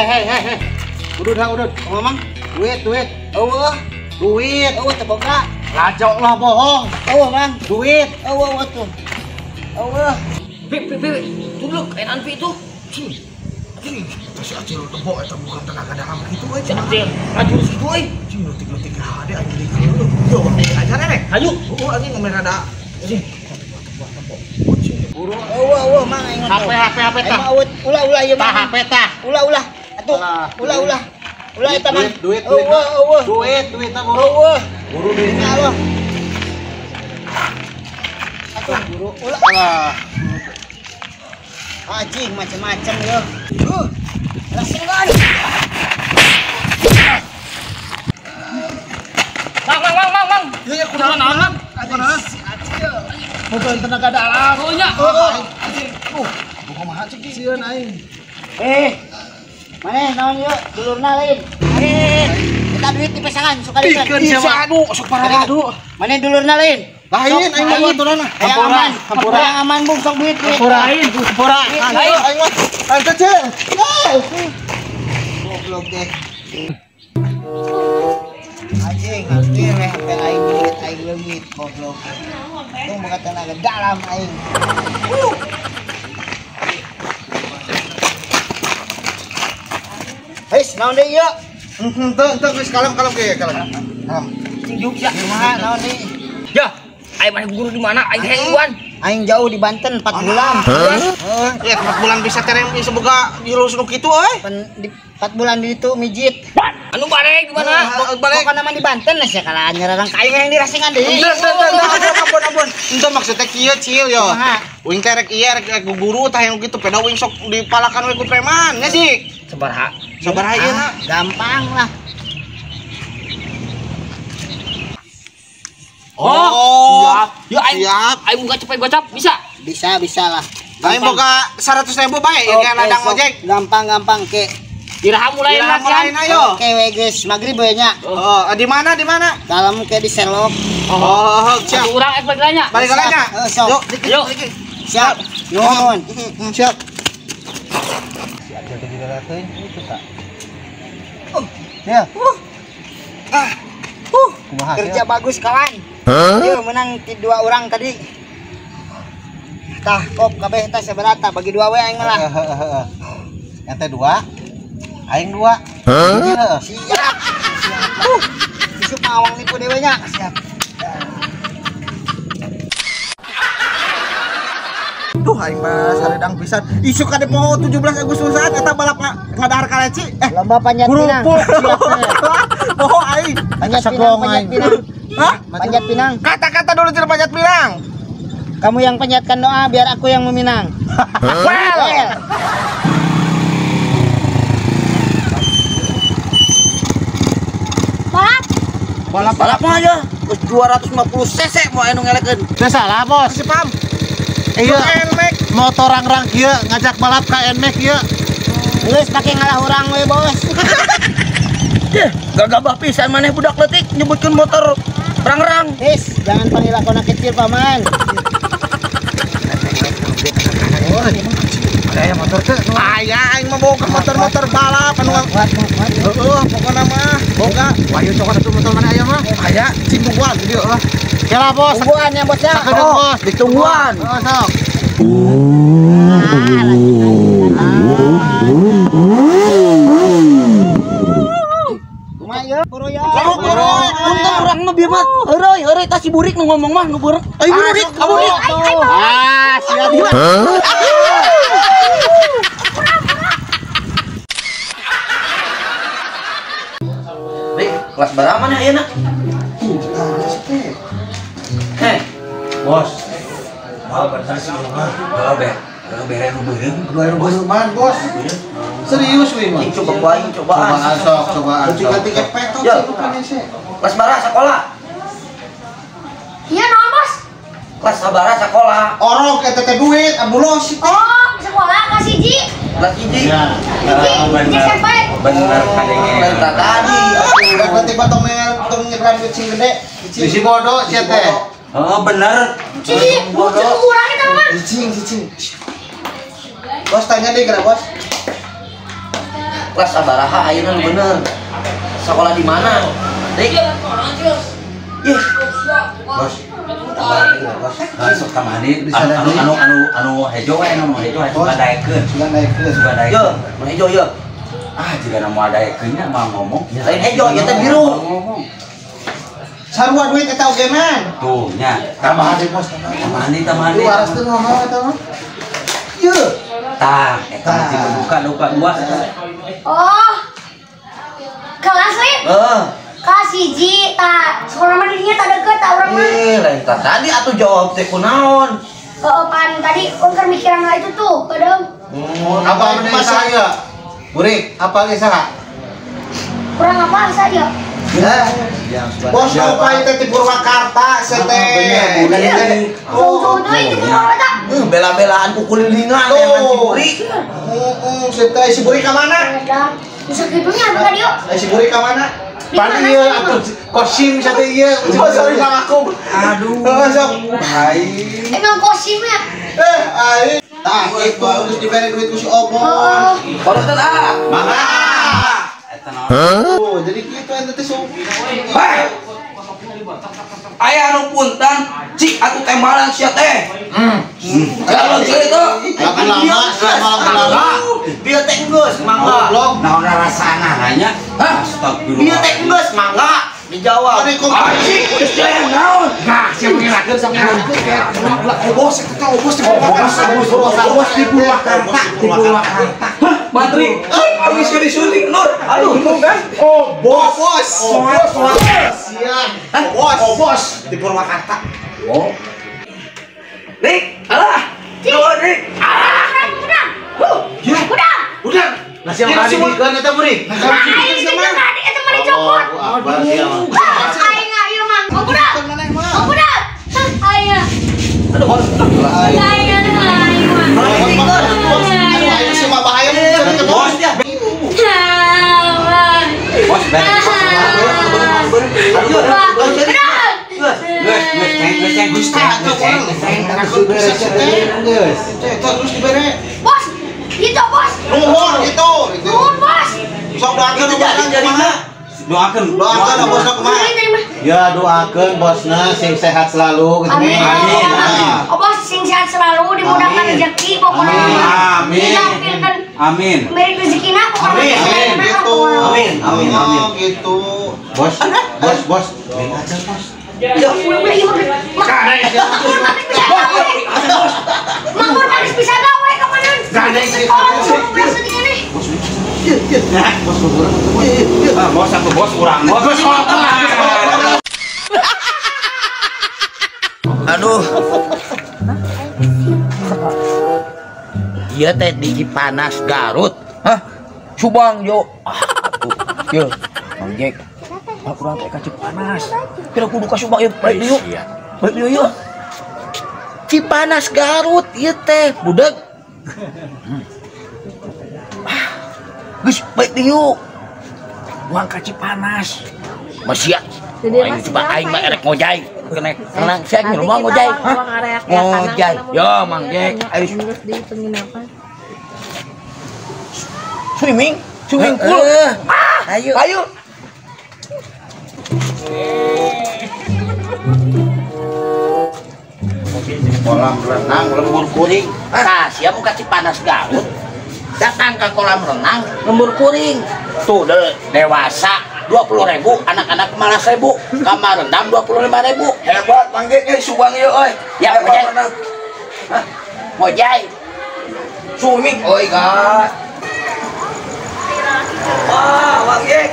Hei hei hei. Udud ha udud. Ngomong duit duit. Eueuh. Duit. Eueuh teu boga. Lajok lah bohong. Eueuh Mang. Duit. Eueuh tuh. Eueuh. Pi pi pi. Tunduk enan pi itu. Cing, si Acil tembok eta bukan tenaga dalam gitu euy. Si Acil, ngajurus gitu euy. Cing leutik-leutik hade anjing di keuleuh. Yo, ajar rek. Hayu. Heueuh anjing ngomel rada. Cing, tembok. Buru. Eueuh eueuh Mang aing. HP HP HP tah. Ulah ulah ieu mah. HP tah. Ulah ulah. Atuh. Ulah ulah. Ulah eta Mang. Duit duit. Eueuh eueuh. Duit duit tah buru. Eueuh. Buru duit. Allah. Atuh buru. Ulah. Alah. Anjing macam-macam yo. Langsung kan. Mang mang mang mang mang. Iya kunaon naon? Kunaon? Acil. Bukan tenaga dalam. Oh nya. Anjing. Kumaha cek sieun aing. Maneh naon yeuh dulurna lain. Kita duit di pasangan suka pikeun siapa anu sok paradu. Maneh dulurna lain. Lain aing mah baturana. Hampura, hampura. Yang aman bung sok duit duit. Hampura aing, hampura. Aing mah. Aing teh. Goblok deh. Anjing, hampir weh HP aing duit aing leungit goblok. Tung boga tenaga dalam aing. Heis, naon deui ieu? Henteu, henteu geus kalem kalem ge kalem. Kalem. Cing juk ya. Kumaha naon deui? Ya. Aing mana guru di mana? Aing hengguan. Aing jauh di Banten 4 bulan. Heeh. Ya 4 bulan bisa terem bisa boga jurus nu kitu euy. Di 4 bulan di ditu mijit. Anu bareng di mana? Bareng. Pokona mah di Banten lah sia kalah nyerang ka aing yang dirasingan deui. Henteu henteu ampun ampun. Henteu maksudnya kieu cil yo. Uing teh rek ieu rek guru tah yang kitu peda uing sok dipalakan we ku preman nya dik. Sabaraha? Sabaraha ieu na? Gampang lah. Oh, siap. Yo aing siap. Aing boga cepet gocap bisa? Bisa, bisa lah. Aing boga 100.000 bae ieu kan ladang ojek. Gampang gampang ke. Iraha mulai latihan. Ayo. Oke we geus magrib we nya. Oh, di mana di mana? Kalem ke di Sherlock. Oh, siap. Urang ek balik nanya. Balik nanya. Yuk, yuk. Siap. Nuhun. Siap. Si Acil teh dileuleukeun itu tah. Ya. Ah. Kumaha? Kerja bagus kawan. Yo menang ti 2 orang tadi. Tah kop kabeh tah sabaraha bagi 2 we aing mah lah. Heeh. Ente 2, aing 2. Siap. Isuk mawang nipu dewe nya. Siap. Duh aing mah saredang pisan. Isuk ka poho 17 Agustusan eta balap ngadahar kaleci. Lomba panjat pinang. Poho aing. Panjat pinang, panjat pinang. Hah? Panjat pinang. Kata-kata dulu tidak panjat pinang. Kamu yang panjatkan doa biar aku yang meminang. Well. Balap. Balap balap mah ya. 250 cc mau anu ngelekeun. Teu salah, Bos. Si paham. Iya. Motor rang-rang kieu ngajak balap ka NMAX ieu. Geus pake ngalah urang we, Bos. Yeh, gagabah pisan maneh budak leutik nyebutkeun motor rang-rang. Wis, jangan panggil aku anak kecil, Paman. Ada motor teh. Aya aing mah boga motor-motor balap anu kuat kuat. Heeh, pokona mah boga. Wahyu cokot atuh motor mana aya mah? Aya, cing tungguan di dieu lah. Kela bos. Tungguan ya bos ya. Sakedeung bos, ditungguan. Oh, sok. Untung urang mah bieu mah heureuy heureuy tah si burik nu ngomong mah nu burik. Ai burik, burik. Ah, siap. Rik, kelas berapa mana ayeuna? Heh, bos. Oh, bener sih mah. Heeh, be. Heeh, bere nu beureum. Beureum bos. Serius we mah. Coba ku aing cobaan. Cobaan sok, cobaan. Tiga-tiga petot sih bukan sih. Kelas bara sekolah. Iya, naon, Bos? Kelas sabara sekolah. Orok eta teh duit, abulos. Oh, sekolah kelas 1. Kelas 1. Ya. Hiji SMP. Bener kadenge. Bener tadi. Berarti potong tong nyekran duit sing gede. Bisi bodoh sia teh. Oh, bener. Cing, bodoh urang eta mah. Cicing, cicing. Bos tanya deh kira bos. Kelas sabaraha ayeuna nu bener? Sekolah di mana? Dik. Ih. Bos. Bos. Masuk ka mandi di sana. Anu anu anu hejo we anu hejo suka daekeun. Suka daekeun, suka daekeun. Yo, nu hejo yo. Ah, jika na moal daekeun nya mah ngomong. Lain hejo ieu teh biru. Sarua duit eta oge man. Tuh nya. Tambahan deui bos. Tambahan deui, tambahan deui. Waras teh ngomong eta mah. Ieu. Tah, eta mah jika buka lupa dua eta. Oh. Kelas lain? Heeh. Kelas hiji tah. Sekolah mah dirinya tak deket tah urang mah. Ih, lain tah tadi atuh jawab teh kunaon? Heeh, pan tadi urang keur mikiran hal itu tuh, padahal. Apa mah saya? Burik, apa ge saha? Kurang apa saja? Ya. Bos apa itu di Purwakarta sete. Oh, itu Purwakarta. Bela-belaan kukulilingan yang si Burik. Heeh, sete si Burik ka mana? Bisa gitunya apa tadi yuk? Si Burik ka mana? Pan ieu atuh kosim sate ieu. Oh, sorry Mang Akum. Aduh. Heeh, sok. Aing. Emang kosimnya? Aing. Tah, itu geus dibere duit ku si Obon. Barusan ah. Mangga. Oh, jadi gitu ente teh sok. Hei. Aya anu punten, cik atuh tembalan sia teh. Kalau cerita lama lama. Dia teh geus mangga. Naon rasana nanya? Hah? Astagfirullah. Dia teh geus mangga dijawab. Anjing, geus jaya naon? Nah, sia ngirakeun sok ngirakeun. Obos eta obos di Obos di Purwakarta, di Purwakarta. Hah, Mantri. Habis jadi syuting Nur. Aduh, kan? Obos. Obos. Siap. Obos. Obos di Purwakarta. Oh. Dik, alah. Nuhun, Dik. Ah. Udah. Udah. Nasi yang tadi dikeun eta Burik. Aing itu tadi eta mah dicopot. Aing ieu mah. Oh, budak. Oh, budak. Aing. Aduh, Aing. Aing mah. Aduh, aing sih mah bahaya mun ke bos. Bos beres. Aduh, Geus, geus, dibere. Bos, itu bos. Nuhun itu. Nuhun bos. Sok doakeun kumaha? Doakeun, doakeun bosna kumaha? Ya doakeun bosna sing sehat selalu gitu. Amin. Oh bos sing sehat selalu, dimudahkan rezeki pokoknya. Amin. Amin. Beri rezekina pokoknya. Amin gitu. Amin, amin, amin. Gitu. Bos, bos, bos. Minta bos. Ya, Mangkur manis bisa gawe kemanan. Bos satu bos kurang. Bos Aduh. Iya teh di Cipanas Garut. Hah? Subang yo. Yo, Mang Jack. Kurang teh ka Cipanas. Kira kudu ka Subang ieu balik deui yuk. Balik deui yuk. Cipanas Garut ieu teh budak. Geus balik deui yuk. Buang ka Cipanas. Masih aing coba aing mah erek ngojay. Tenang sia nyeru mah ngojay. Ngojay. Yo Mang Jack, ayo di penginapan. Swimming, swimming pool. Ayo. Ayo. Kolam renang lembur kuring. Tah, sia muka Cipanas Garut. Datang ke kolam renang lembur kuring. Tuh dewasa 20.000, anak-anak malah 1.000, kamar rendam 25.000. Hebat Mang Jack, Subang ieu euy. Ya, ngojay. Hah? Ngojay. Swimming euy, gas. Wah, Mang Jack.